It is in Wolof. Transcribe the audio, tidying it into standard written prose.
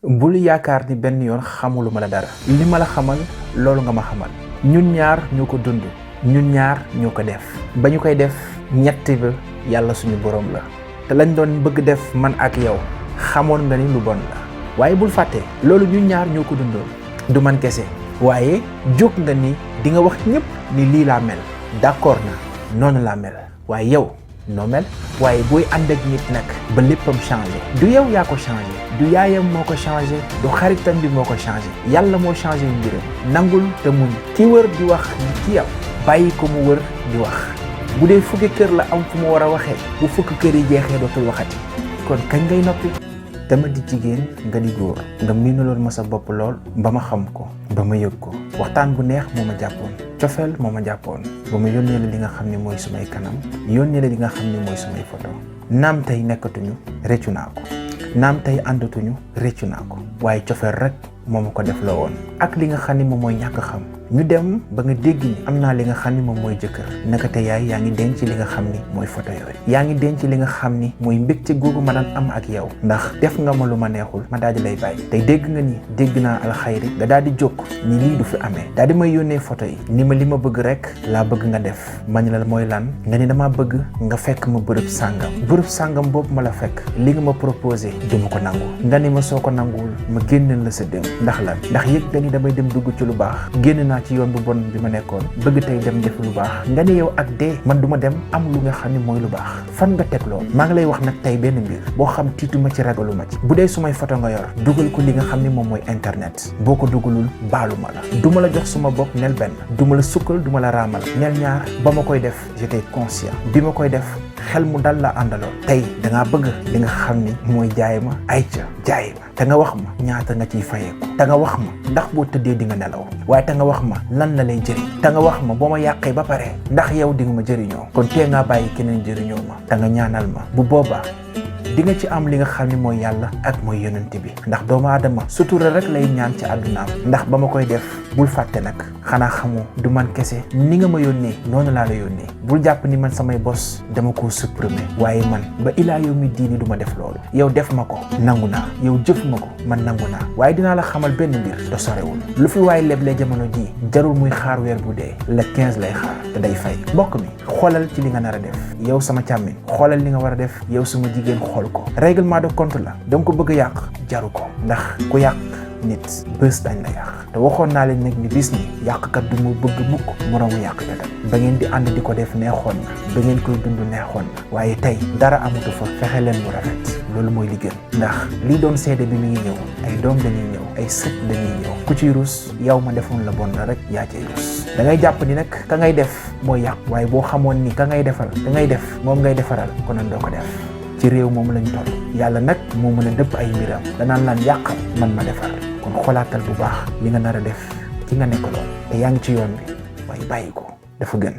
bul yaakaar ni benn yoon xamuluma la dara li ma la xamal loolu nga ma xamal ñun ñaar ñoo ko dund ñun ñaar ñoo ko def ba ñu koy def ñett ba yàlla suñu borom la te lañ doon bëgg def man ak yow xamoon nga ni lu bon la waaye bul fàtte loolu ñun ñaar ñoo ko dundoon du man kese waaye jóg nga ni di nga wax ñëpp ni lii laa mel d'accord na noonu laa mel waaye yow noo mel waaye booy ànd ak nit nag ba léppam changé du yow yaa ko changé du yaayam moo ko changé du xaritam bi moo ko changé yàlla moo changé mbiram nangul te muñ ki wër di wax ni ci yow bàyyi ko mu wër di wax bu dee fukki kër la am fu mu war a waxee bu fukki kër yi jeexee dootul waxati kon kañ ngay noppi dama di jigéen nga di góor nga miinaloon ma sa bopp lool ba ma xam ko ba ma yëg ko waxtaan bu neex moo ma jàppoon cofeel moo ma jàppoon ba ma yónnee la li nga xam ne mooy sumay kanam yónnee la li nga xam ne mooy sumay photo naam tey nekkatuñu réccu naa ko naam tey àndatuñu réccu naa ko waaye cofeel rek moo ma ko def la woon ak li nga xam ne moom mooy ñàkk xam ñu dem ba nga dégg ni am naa li nga xam ni moom mooy jëkkër naka te yaay yaa ngi denc li nga xam ni mooy photo yooyu yaa ngi denc li nga xam ni mooy mbégte googu ma daan am ak yow ndax def nga ma lu ma neexul ma daal di lay bàyyi tey dégg nga ni dégg naa alxayri nga daal di jóg ni lii du fi amee daal di may yónnee photo yi ni ma li ma bëgg rek laa bëgg nga def ma ni la mooy lan nga ni dama bëgg nga fekk ma bërëb sàngam boobu ma la fekk li nga ma proposé duma ko nangu nga ni ma soo ko nanguwul ma génneel la sa dem ndax lan ndax yëg nga ni damay dem dugg ci lu baax génn naa ci yoon bu bon bi ma nekkoon bëgg tey dem def lu baax nga ne yow ak dee man duma dem am lu nga xam ne mooy lu baax fan nga teg lool maa ngi lay wax nag tey benn mbir boo xam tiituma ci ragaluma ci bu dee sumay photo nga yor dugal ko li nga xam ne moom mooy internet boo ko dugalul baaluma la duma la jox suma bopp nel benn duma la sukkal duma la raamal nel ñaar ba ma koy def j'étais conscient bi ma koy def xel mu dal la àndaloon tey dangaa bëgg li nga xam ni mooy jaay ma ay ca jaay ma te nga wax ma ñaata nga ciy fayeeku te nga wax ma ndax boo tëddee di nga nelaw waaye te nga wax ma lan la lay jëriñ te nga wax ma boo ma yàqee ba pare ndax yow di nga ma jëriñoo kon tee ngaa bàyyi keneen jëriñoo ma te nga ñaanal ma bu boobaa di nga ci am li nga xam ni mooy yàlla ak mooy yonent bi ndax doomu aadama sutura rek lay ñaan ci àddunaam ndax ba ma koy def bul fàtte nag xanaa xamoo du man kese ni nga ma yónnee noonu laa la yónnee bul jàpp ni man samay bos dama koo supprimer waaye man ba ilaa yow mi diini du ma def loolu yow def ma ko nangu naa yow jëf ma ko man nangu naa waaye dinaa la xamal benn mbir te sorewul lu fi waaye leble jamono ji jarul muy xaar weer bu dee le 15 lay xaar te day fay mbokk mi xoolal ci li nga nar a def yow sama càmmiñ xoolal li nga war a def yow sama jigéen xool ko règlement de compte la danga ko bëgg a yàq jaru ko ndax ku yàq nit bés dañ la yàq te waxoon naa leen nag ni bis ni yàqkat du mu bëgg mukk moroomu yàqkatam ba ngeen di ànd di ko def neexoon na ba ngeen koy dund neexoon na waaye tey dara amatu fa fexe leen mu rafet loolu mooy li gën ndax lii doon seede bi mi ngi ñëw ay doom dañuy ñëw ay sët dañuy ñëw ku ciy rus yow ma defoon la bon la rek yaa ciy rus da ngay jàpp ni nag ka ngay def mooy yàq waaye boo xamoon ni ka ngay defal ka ngay def moom ngay defaral konoon doo ko def ci réew moom lañ toll yàlla nag moo mën a dëpp ay mbiram danaan laan yàqal man ma defar kon xoolaatal bu baax li nga nar a def ki nga nekkaloon te yaa ngi ci yoon bi waaye bàyyi ko dafa gën